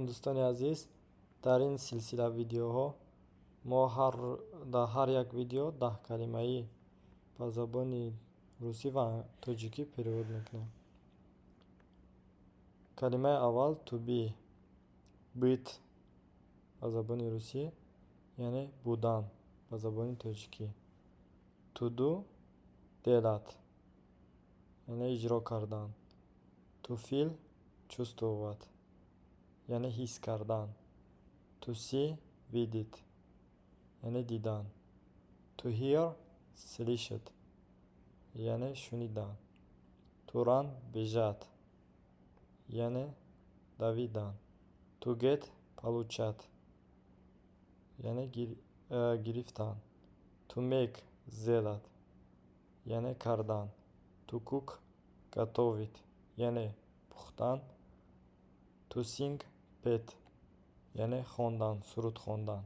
Дӯстони азиз, дар ин силсила видеоҳо мо ҳар дар ҳар як видео 10 калимаӣ ба забони русӣ ва тоҷикӣ перевод мекунем. Калимаи аввал to be, быть ба забони русӣ, яъне будан ба забони тоҷикӣ. To do, делать, яъне иҷро кардан. To feel, чувствовать, яъне ҳис кардан. To see, видеть, яъне дидан. To hear, слышать, яъне шунидан. To run, бежать, яъне давидан. To get, получать, яъне гирифтан. To make, сделать, яъне кардан. To cook, готовить, яъне пухтан. To sing, петь, яъне хондан, суруд хондан.